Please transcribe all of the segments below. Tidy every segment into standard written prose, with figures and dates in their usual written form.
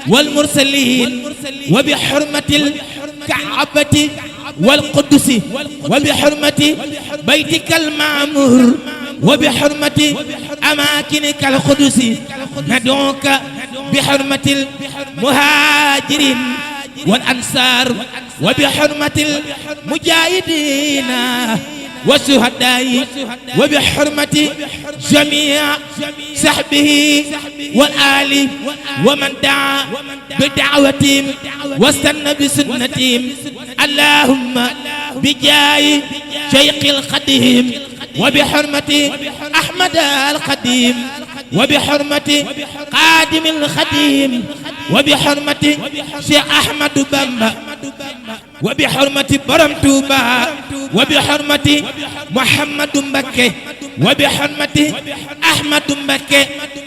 والمرسلين وبحرمة الكعبة والقدس وبحرمة بيتك المعمور وبحرمة أماكنك القدس ندعوك بحرمة المهاجرين والأنصار وبحرمة المجاهدين والشهداء وبحرمة جميع صحبه والآل ومن دعا بدعوتهم واستنى بسنتهم اللهم بجاه شيخ القديم وبحرمة أحمد القديم وبحرمة قادم القديم وبحرمة شيخ أحمد بامبا وبحرمة برم توبا وبحرمة محمد مكة وبحرمة أحمد مكة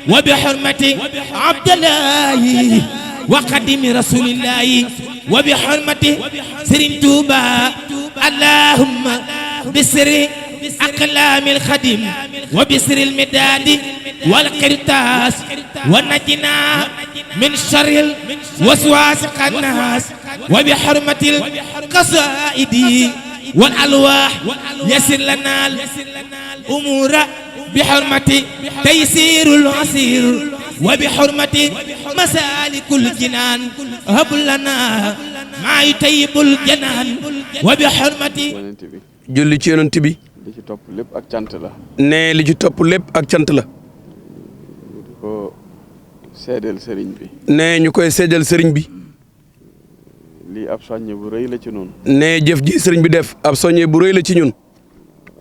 وبحرمة عبد الله وقديم رسول الله وبحرمة سرين توبا اللهم بسر أقلام الخديم وبسر المداد والقرطاس ونجنا من شر الوسواس الخناس وبحرمة القصائد والألواح يسر لنا الأمور بحرمة تيسير العسير وبحرمة مسالك الجنان هب لنا ما يطيب الجنان وبحرمة julli ci yonent bi li ci topp lépp ak cant la. ne li ci topp lépp ak cant la. di ko seedeel sëriñ bi. ne ñu koy seedeel sëriñ bi. lii ab soññe bu rëy la ci ñun. ne jëf ji sëriñ bi def ab soññe bu rëy la ci ñun.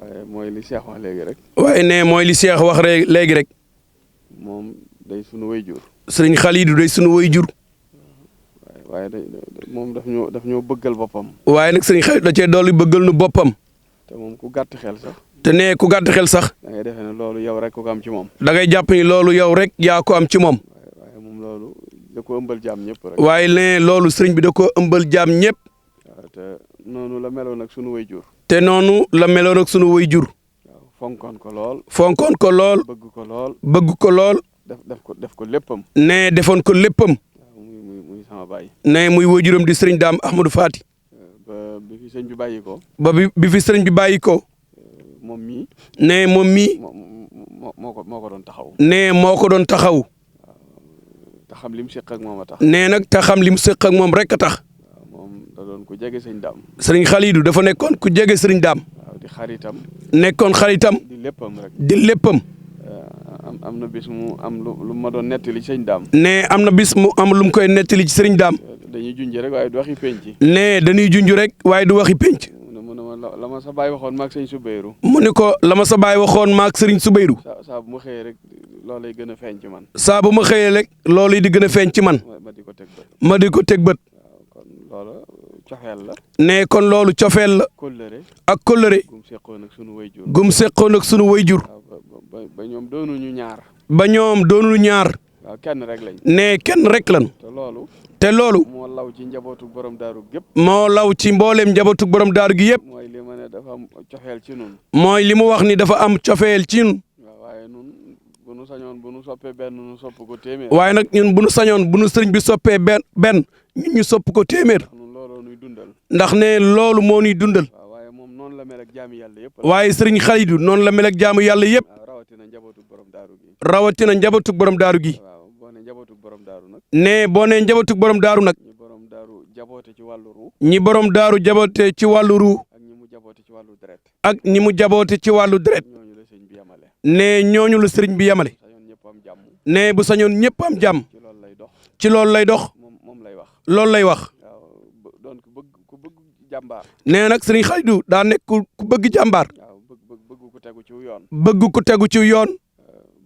waaye mooy li Cheikh wax léegi rek. waaye ne mooy li Cheikh wax léegi rek. moom day sunu wayjur. sëriñ Khalidou day sunu wayjur. waaye moom daf ñoo bëggal boppam. waaye nag sëriñ Khalidou da cee dolli bëggal nu boppam. te moom ku gàtt xel sax. te ne ku gàtt xel sax. da ngay defee ne loolu yow rek ko am ci moom. da ngay jàpp ni loolu yow rek yaa ko am ci moom. waaye moom loolu da ko ëmbal jaam ñëpp rek. waaye ne loolu sëriñ bi da ko ëmbal jaam ñëpp. waaw te noonu la meloon ak sunu wayjur. te noonu la meloon ak sunu wayjur. waaw fonkoon ko lool. fonkoon ko lool. bëgg ko lool. bëgg ko lool. def ko léppam. ne defoon ko léppam. muy sama baay. ne muy wayjuram di sëriñ Daam Ahmadou Faty. ba bi fi sëñ bi bàyyi ko. ba bi fi sëriñ bi bàyyi ko. moom mii. ne moom mii. moo ko doon taxaw. ne moo ko doon taxaw. te xam lim séq ak moom a tax. nee nag te xam lim séq ak moom rek a tax. moom da doon ku jege sëñ Daam. sëriñ Khalidou dafa nekkoon ku jege sëriñ Daam. waaw di xaritam. nekkoon xaritam. di léppam rek. di léppam. am na bis mu am lu ma doon nettali sëñ Daam. ne am na bis mu am lu mu koy nettali ci sëriñ Daam. dañuy junj rek waaye du waxi penc. ne dañuy junj rek waaye du waxi penc. mu ne ma la ma sa baay waxoon maag sëñ Subeyru. mu ne ko la ma sa baay waxoon maag sëriñ Subeyru. saa bu ma xëyee rek loolay gën a feeñ ci man. saa bu ma xëyee rek loolu di gën a feeñ ci man. ma di ko teg bët. ma di ko teg bët. kon loolu cofeel la. ne kon loolu cofeel la. kóllëre. ak kóllëre. gum seqoon ak sunu wayjur. gum seqoon ak sunu wayjur. ba ñoom doonuñu ñaar. ba ñoom doonul ñaar. waaw kenn rek lañ. ne kenn rek lan. te loolu. moo law ci njabootu borom daaru gépp. moo law ci mbooleem njabootu borom daaru gi yëpp. mooy li ma ne dafa am cofeel ci nun. mooy li mu wax ni dafa am cofeel ci ñun. waaw waaye nun bu nu sañoon bu nu soppee benn nu sopp ko téeméer. waaye nag ñun bu nu sañoon bu nu sëriñ bi soppee benn ñun ñu sopp ko téeméer. nun looloo nuy dundal. ndax ne loolu moo nuy dundal. waaye moom noonu la mel ak jaami yàlla yëpp. waaye sëriñ Khalidou noonu la mel ak jaamu yàlla yëpp. rawatina njabootu borom daaru gi. rawatina njabootu borom daaru gi. waaw boo nee njabootu borom daaru nag. ne boo nee njabootu borom daaru nag. ñi borom daaru jaboote ci wàllu ruu. ñi borom daaru jaboote ci wàllu ruu. ak ñi mu jaboote ci wàllu deret. ak ñi mu jaboote ci wàllu deret. ñooñu la sëriñ bi yamale. ne ñooñu la sëriñ bi yamale. sañoon ñëpp am jàmm. ne bu sañoon ñëpp am jàmm. ci loolu lay dox. ci loolu lay dox. moom lay wax. loolu lay wax. waaw doon ku bëgg jàmbaar. nee nag sëriñ Khalidou daa nekk ku bëgg jàmbaar. waaw bëgg ku tegu ci yoon. bëgg ku tegu ci yoon.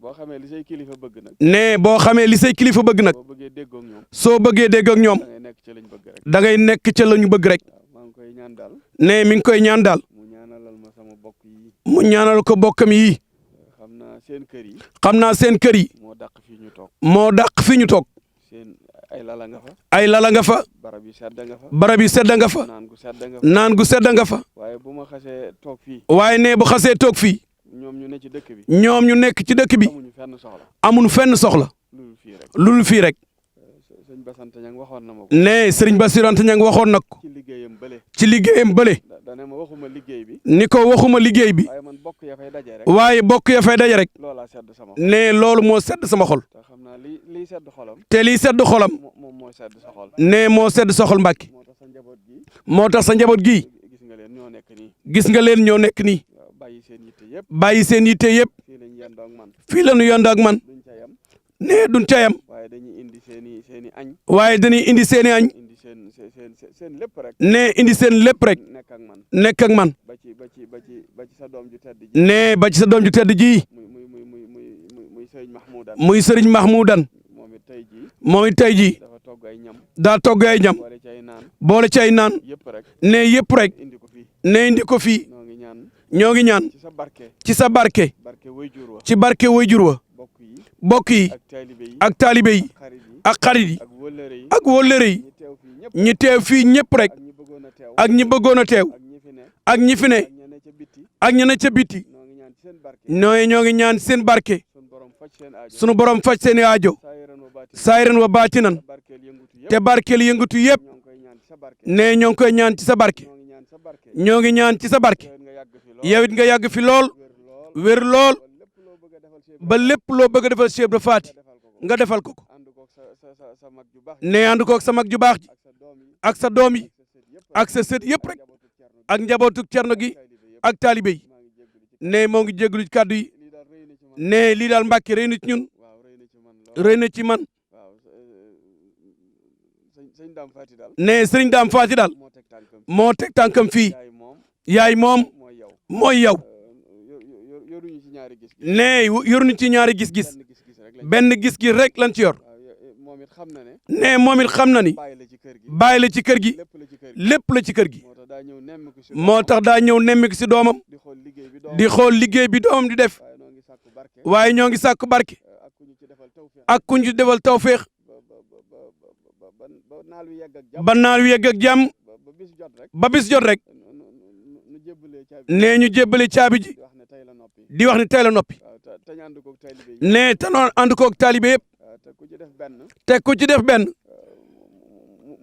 boo xamee li say kilifa bëgg nag. ne boo xamee li say kilifa bëgg nag. soo bëggee déggoo ak ñoom. soo bëggee déggoo ak ñoom. da ngay nekk ci lañ bëgg rek. da ngay nekk ca la ñu bëgg rek. maa ngi koy ñaan daal. ne mi ngi koy ñaan daal. mu ñaanalal ma sama bokk yi. mu ñaanal ko bokkam yi. xam naa seen kër yi. xam naa seen kër yi. moo dàq fii ñu toog. moo dàq fi ñu toog. seen ay lala nga fa. ay lala nga fa. barab yi sedd nga fa. barab yi sedd nga fa. naan gu sedd nga fa. naan gu sedd nga fa. waaye bu ma xasee toog fii. waaye ne bu xasee toog fii. ñoom ñu ne ci dëkk bi. ñoom ñu nekk ci dëkk bi. amuñu fenn soxla. amuñu fenn soxla. loolu fii rek. loolu fii rek. sëñ Bassante Niang waxoon na ma ko. ne sëriñ Bassirou Anta Niang waxoon na ko. ci liggéeyam bële. ci liggéeyam bële. dane ma waxuma liggéey bi. ni ko waxuma liggéey bi. waaye man bokk ya fay daje rek. waaye bokk ya fay daje rek. loolaa sedd sama xol. ne loolu moo sedd sama xol. te xam naa liy sedd xolam. te liy sedd xolam. moom moo sedd sa xol. ne moo sedd sa xol Mbàkke. moo tax sa njaboot gi. moo tax sa njaboot gi. gis nga leen ñoo nekk nii. gis nga leen ñoo nekk nii. bàyyi seen yitte yëpp. bàyyi seen yitte yëpp. fii lañ yendoo ak man. fii la ñu yendoo ak man. duñ ca yem. ne duñ ca yem. waaye dañuy indi seen i añ. waaye dañuy indi seen i añ. indi seen lépp rek. ne indi seen lépp rek. nekk ak man. nekk ak man. ba ci sa doom ju tedd ji. ne ba ci sa doom ju tedd ji. muy Sëriñ Mahmoudan. muy Sëriñ Mahmoudan. moom it tey jii. moom it tey jii. dafa togg ay ñam. daa togg ay ñam. boole ci ay naan. boole ci ay naan. yëpp rek. ne yëpp rek. indi ko fii. ne indi ko fii. ñoo ngi ñaan. ñoo ngi ñaan. ci sa barke. ci sa barke. barke wayjur wa. ci barke wayjur wa. bokk yi. ak taalibe yi. ak xarit yi. ak wóllëre yi. ñi teew fii ñëpp rek. ak ñi bëggoon a teew. ak ñi fi ne. ak ñi ne ca biti. ñoo ngi ñaan seen barke. sunu borom faj seen i aajo. saayiran wa baatinan. te barkeel yëngatu yëpp. ne ñoo ngi koy ñaan ci sa barke. ñoo ngi ñaan ci sa barke. yow it nga yàgg fi lool. wér lool. ba lépp loo bëgg a defal Cheikh Ibra Faty nga defal ko ko. ne ànd koog sa mag ju baax ji. ak sa doom yi. ak sa sët yëpp rek. ak njabootu cerno gi. ak taalibe yi. ne moo ngi jégalu ci kàddu yi. ne lii daal Mbàkke rëy na ci ñun. rëy na ci man. ne sëriñ Daam Faty daal. moo teg tànkam fii. yaay moom. mooy yow. ne yoruñu ci ñaari gis-gis. benn gis-gis rek lan ci yor. ne moom it xam na ni. bàyyi la ci kër gi. lépp la ci kër gi. moo tax daa ñëw nemmiku si doomam. di xool liggéey bi doomam di def. waaye ñoo ngi sàkku barke. ak ku ñu ci defal tawféex. ba naal wi yegg ak jàmm. ba bis jot rek. nee ñu jébbale caabi ji. di wax ne tey la noppi. nee te noonu ànd koog taalibe yëpp. te ku ci def benn.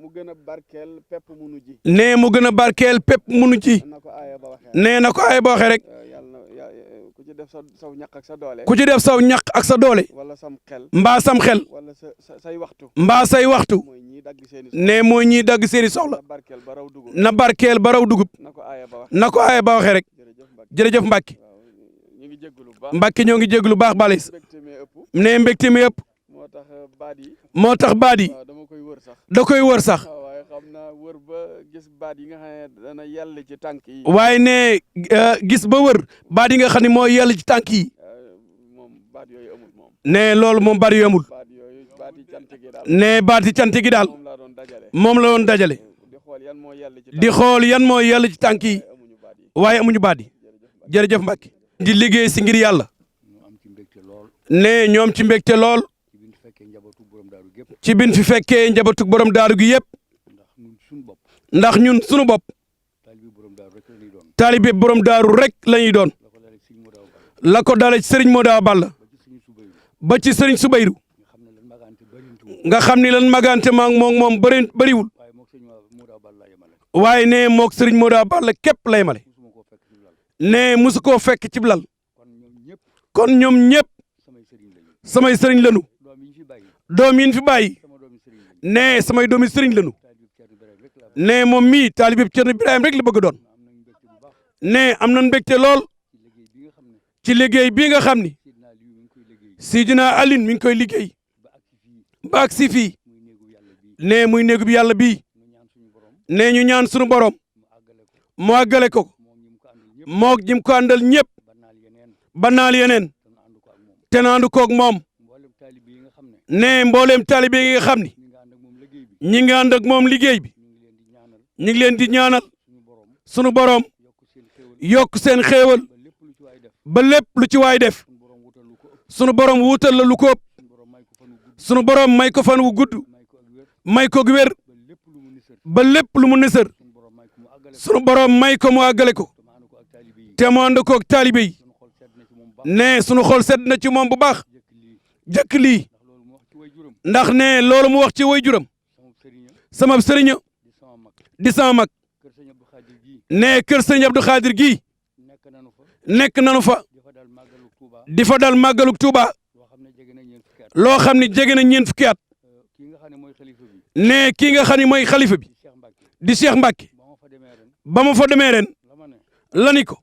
mu gën a barkeel pepp munu ji. nee mu gën a barkeel pepp munu ji. nee na ko ay ba waxee rek. ku ci def saw ñaq ak sa doole. ku ci def saw ñaq ak sa doole. wala sam xel. mbaa sam xel. wala say waxtu. mbaa say waxtu. nee mooy ñiy dagg seeni soxla. na barkeel ba raw dugub. na ko aaya ba waxee rek. jërëjëf Mbàkke. Mbàkke ñoo ngi jéglu baax balis. nee mbégte mi yëpp. moo tax baat yi. da koy wër sax. waaye ne gis ba wër baat yi nga xam ne mooy yàlla ci tànk yi. ne loolu moom baat yu amul. ne baati cant gi daal. moom la doon dajale. di xool yan mooy yàlla ci tànk yi. waaye amuñu baat yi. jërëjëf Mbàkke. di liggéey si ngir yàlla. ne ñoom ci mbégte lool. ci bin fi fekkee njabootu borom daaru gi yëpp. ndax ñun sunu bopp. taalibe borom daaru rek la ñuy doon. la ko dale ci Serigne Modaw Balla. ba ci Serigne Soubayrou. nga xam ni lan magante maag moom bëriwul. waaye ne moog Serigne Modaw Balla képp lay male. ne musu koo fekk ci lal. kon ñoom ñëpp. samay sëriñ lanu. doom yi fi bàyyi. ne samay doomi sëriñ lanu. ne moom mii taalibe Cerno Ibrahima rek la bëgg doon. ne am nañ mbégte lool. ci liggéey bii nga xam ni. Sidina Aline mi ngi koy liggéey. ba ak si fii. ne muy néegu bi yàlla bii. ne ñu ñaan sunu borom. mu àggale ko. moog ñim ko àndal ñëpp. ba naal yeneen. te naandu koog moom. ne mbooleem taalibe yi nga xam ni. ñi ngi ànd ak moom liggéey bi. ñu ngi leen di ñaanal. sunu borom. yokk seen xéewal. ba lépp lu ci waay def. sunu borom wuutal la lu ko ëpp. sunu borom may ko fan wu gudd. may ko gu wér. ba lépp lu mu nësër. sunu borom may ko mu àggale ko. te mu ànd koog taalibe yi. ne sunu xol sedd na ci moom bu baax. jëkk lii. ndax ne loolu mu wax ci waajuram sama sëriñ di sama mag ne kër sëriñ Abdou Khadir gii nekk nanu fa di fa dal màggaluk Tuuba loo xam ne jege na ñeent fukki at ne kii nga xam ne mooy xalifa bi di Cheikh Mbacke ba ma fa demee ren lani ko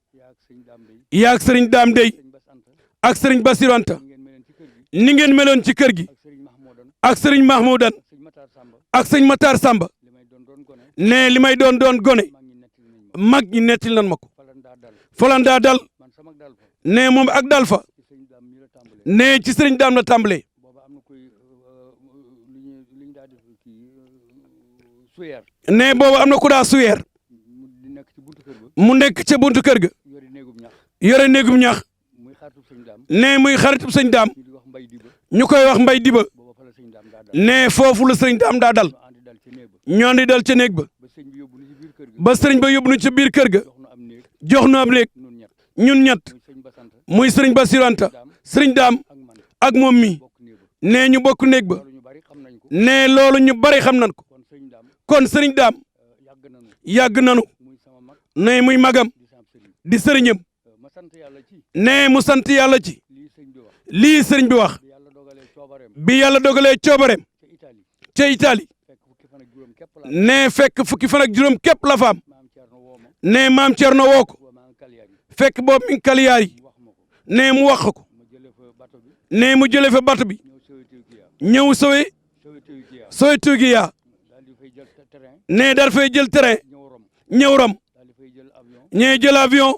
yaag sëriñ Daam Dey ak sëriñ Bassirou Anta ni ngeen meloon ci kër gi ak sëriñ Mahmoudan ak sëriñ Matar Samba ne li may doon gone mag ñi nettil nan ma ko falan daa dal ne moom ak dal fa ne ci sëriñ Daam la tàmbalee ne boobu am na ku daa suyeer mu nekk ca buntu kër ga yore néegum ñax ne muy xaritub sëñ Daam ñu koy wax mbay diba ne foofu la sëñ Daam daa dal ñoo di dal ca néeg ba ba sëriñ ba yóbbu nu ca biir kër ga jox nu ab néeg ñun ñett muy sëriñ Bassirou Anta sëriñ Daam ak moom mi ne ñu bokk néeg ba ne loolu ñu bari xam nañ ko kon sëriñ Daam yàgg nanu ne muy magam di sëriñam ne mu sant yàlla ci lii sëriñ bi wax bi yàlla dogalee coobareem ca Italie ne fekk fukki fan ak juróom képp la fa am ne maam Cerno woo ko fekk boobu mi ngi Kaliyaari ne mu wax ko ne mu jëlee fa bato bi ñëw sowe Tuugiya ne daal fay jël terrain ñëw Rome ñee jël avion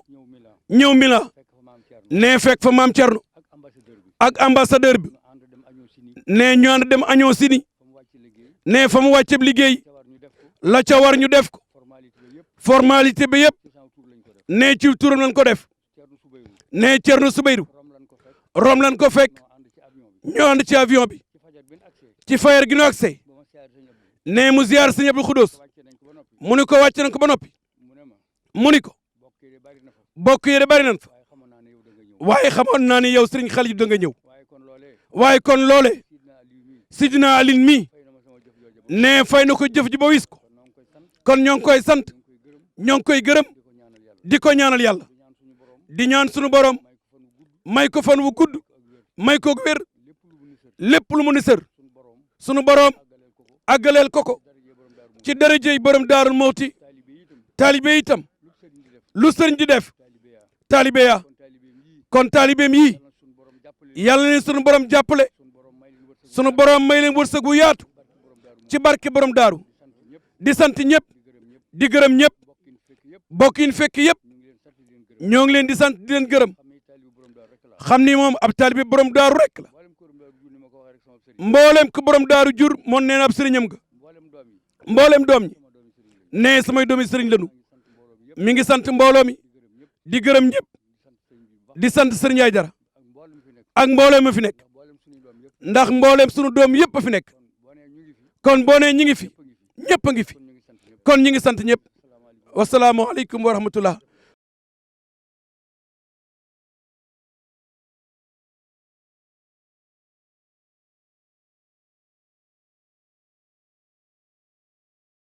ñëw Milan ne fekk fa maam Cerno ak ambassadeur bi ne ñu ànd dem añoo sini ne fa mu wàcceb liggéey la ca war ñu def ko formalité bi yëpp ne ci turam lañ ko def ne Cerno Subeyru Rome lañ ko fekk ñu ànd ci avion bi ci fajar gi ñu agsee ne mu ziyaar sëñ Abdou Khoudous mu ni ko wàcc nañ ko ba noppi mu ni ko bokk yi de bari nañ fa waaye xamoon naa ni yow sëriñ Xalil da nga ñëw waaye kon loole Sidina Alin mi ne fay na ko jëf ji ba wis ko kon ñoo ngi koy sant ñoo ngi koy gërëm di ko ñaanal yàlla di ñaan sunu borom may ko fan wu gudd may ko wér lépp lu mu ni sër sunu borom àggaleel ko ci darajey borom Daarul Mawti taalibe itam lu sëriñ di def taalibe ya kon taalibeem yi yàlla leen sunu borom jàppale sunu borom may leen wërsëg wu yaatu ci barke borom daaru di sant ñëpp di gërëm ñëpp bokk yi fekk yëpp ñoo ngi leen di sant di leen gërëm xam ni moom ab taalibe borom daaru rek la mboolem ko borom daaru jur moom nee na ab sëriñam nga mboolem doom ñi nee samay doomi sëriñ lanu mi ngi sant mbooloo mi di gërëm ñëpp di sant sëriñ Aydara ak mboolem ma fi nekk ndax mboolem sunu doom yëpp a fi nekk kon boo nee ñi ngi fi ñëpp a ngi fi kon ñi ngi sant ñëpp wasalaamualeykum wa rahmatullah